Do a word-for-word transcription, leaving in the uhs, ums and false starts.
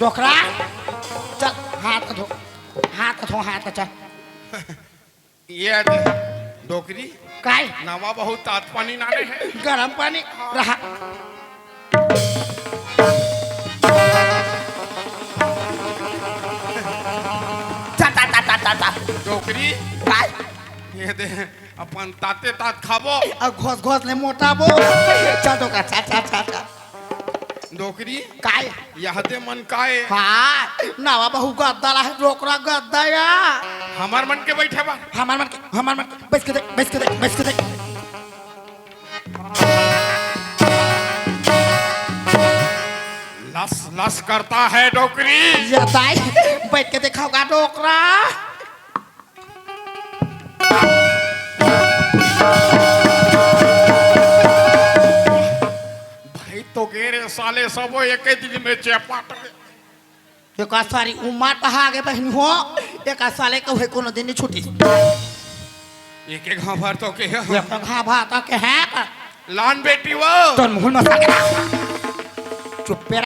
डोकरा, चल, हाथ धो, हाथ धो, हाथ चल। ये दे, डोकरी। काय? नवा बहू तात पानी लाने हे। गरम पानी रहा। ता, ता, ता, ता, ता, ता। डोकरी। काय? ये दे, अपन ताते तात खाबो। अउ घोस घोस ले मोटाबो। चल डोकरा, चल, चल, चल, चल। डोकरी। काय? यहते मन काय? हाँ, नवा बहू गद्दा ला हे, डोकरा गद्दा या। हमर मन के बैठे बा। हमर मन के, हमर मन के, बैस के देख, बैस के देख, बैस के देख। लस लस करता है डोकरी। ये दाई, बैठ के देखाओगा डोकरा। भाई तो गे रे साले, सबो एके दिन में चेपाट गे। एका सारी उमर पहा गे बहिनी हो, एका साले के हुए कोनो दिन नहीं छूटी। एक एक घाव भर तो के हे। एक घाव भर तो के हे। लान बेटी वो। तोर मुंह में साले। चुप्पे